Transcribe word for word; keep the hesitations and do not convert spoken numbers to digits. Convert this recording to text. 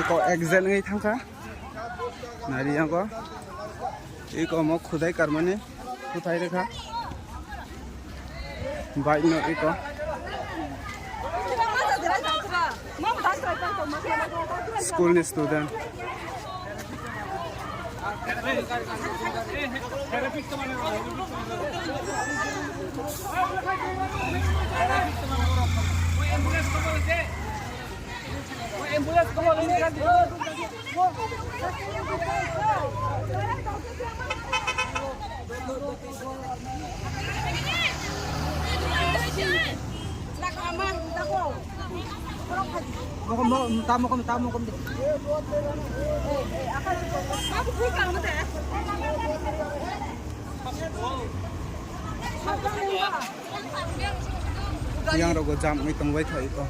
Eko exit wngwi thangkha. Nari yango. Eko mo khudai karmani. Kuthai rekha. Bike no eko. School ni student. Yang rogo jam oi tong bai thai ko.